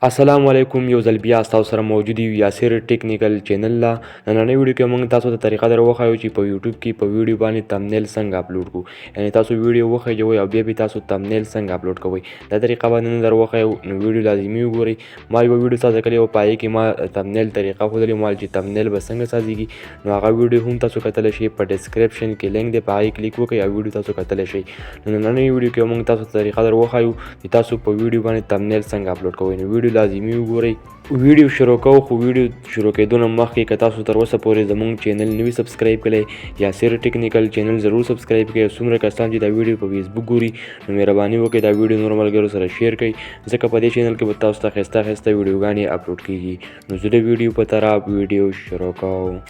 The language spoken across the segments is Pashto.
السلام علیکم، یو ځل بیا تاسو سره موجود یو یاسر ټیکنیکل چینل لا. نننۍ ویډیو کې موږ تاسو ته طریقه در وښایو چې په یوټیوب کې په ویډیو باندې تمنیل څنګه اپلوډ کو، یعنی تاسو ویډیو وخیجوئ او بیا به تاسو تمنیل څنګه اپلوډ کوئ. دا طریقه باندې نن در وښایو، نو ویډیو لازمي وګورئ. ما یوه ویډیو سازه کړې وه، په هغې کې ما تمنیل طریقه ښودلې وه چې تمنیل به څنګه سازیږي. نو هغه ویډیو هم تاسو کتلی شئ، په ډسکرپشن کې لینک دی، په هغې کلیک وکړئ او ویډیو تاسو کتلی شئ. نو نننۍ ویډیو کې موږ تاسو ته طریقه در وښایو چې تاسو په ویډیو باندې تمنیل څنګه اپلوډ کوئ. نو ویډیو لازمي وګورئ. ویډیو شروع کوو، خو ویډیو شروع کېدو نه مخکې که تاسو تر اوسه پورې زمونږ چینل نه وي سبسکرایب کړی، یاسر ټیکنیکل چینل ضرور سبسکرایب کړئ. څومره کسان چې دا ویډیو په فیسبوک ګوري، نو مهرباني وکړئ دا ویډیو نور ملګرو سره شیر کړئ، ځکه په دې چینل کې به تاسو ته ښایسته ښایسته ویډیوګانې اپلوډ کیږي. نو زه د ویډیو په طرف ویډیو شروع کوم.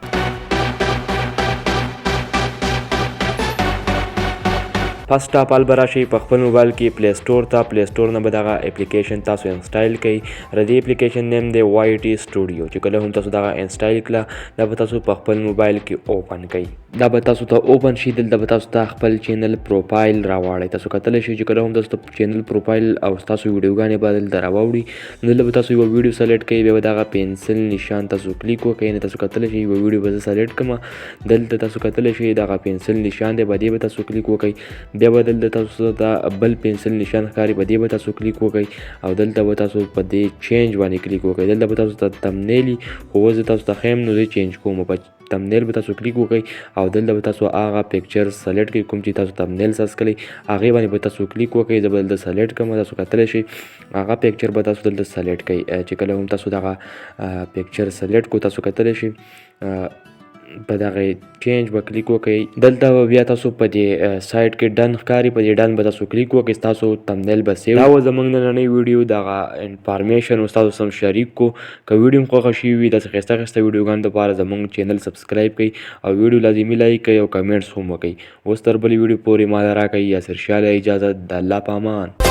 فرست اف آل به راشئ په خپل موبایل کې پلی سټور ته. پلی سټور نه به دغه اپلیکیشن تاسو انسټایل کړئ. د دې اپلیکیشن نیم دی وای ټي سټوډیو. چې کله هم تاسو دغه انسټایل کړه، دا به تاسو په خپل موبایل کې اوپن کړئ. دا به تاسو ته اوپن شي. دلته به تاسو ته خپل چینل پروفایل راواړئ. تاسو کتلی شئ چې کله هم تاسو ته چینل پروفایل او تاسو ویډیوګانې به دلته راواوړي. نو دلته به تاسو یوه ویډیو سلیکټ کړئ، بیا به دغه پنسل نشان تاسو کلیک وکړئ. نو تاسو کتلی شئ، یوه ویډیو به زه سلیکټ کړم. دلته تاسو کتلی شئ، دغه پنسل نشان دی، په دې به تاسو کلیک وکړئ. بیا به دلته تاسو ته بل پنسل نشان ښکاري، په دې به تاسو کلیک وکړئ او دلته به تاسو په دې چینج باندې کلیک وکړئ. دلته به تاسو ته تمنیل، خو اوس زه تاسو ته ښیم، نو زه چینج کوم. په تمنیل به تاسو کلیک وکړئ او دلته به تاسو هغه پکچر سلیکټ کړئ کوم چې تاسو تمنیل ساز کړئ، هغې باندې به تاسو کلیک وکړئ. زه به دلته سلیکټ کړم. تاسو کتلی شئ، هغه پکچر به تاسو دلته سلیکټ کړئ. چې کله هم تاسو دغه پکچر سلیکټ کو، تاسو کتلی شئ، په دغه چینج به کلیک وکړئ. دلته به بیا تاسو په دې سایډ کې ډن ښکاري، په دې ډن به تاسو کلیک وکړئ، تاسو تمنیل به سیو. دا و زمونږ نننۍ ویډیو، دغه انفارمیشن تاسو سم شریک کو. که ویډیو مو خوښه شوې وي، داسې ښایسته ښایسته ویډیوګانو دپاره زمونږ چینل سبسکرایب کړئ او ویډیو لازمي لایک کړئ او کمنټس هم وکړئ. اوس تر بلې ویډیو پورې ما له راکړئ یاسر شاه له اجازت. د الله په امان.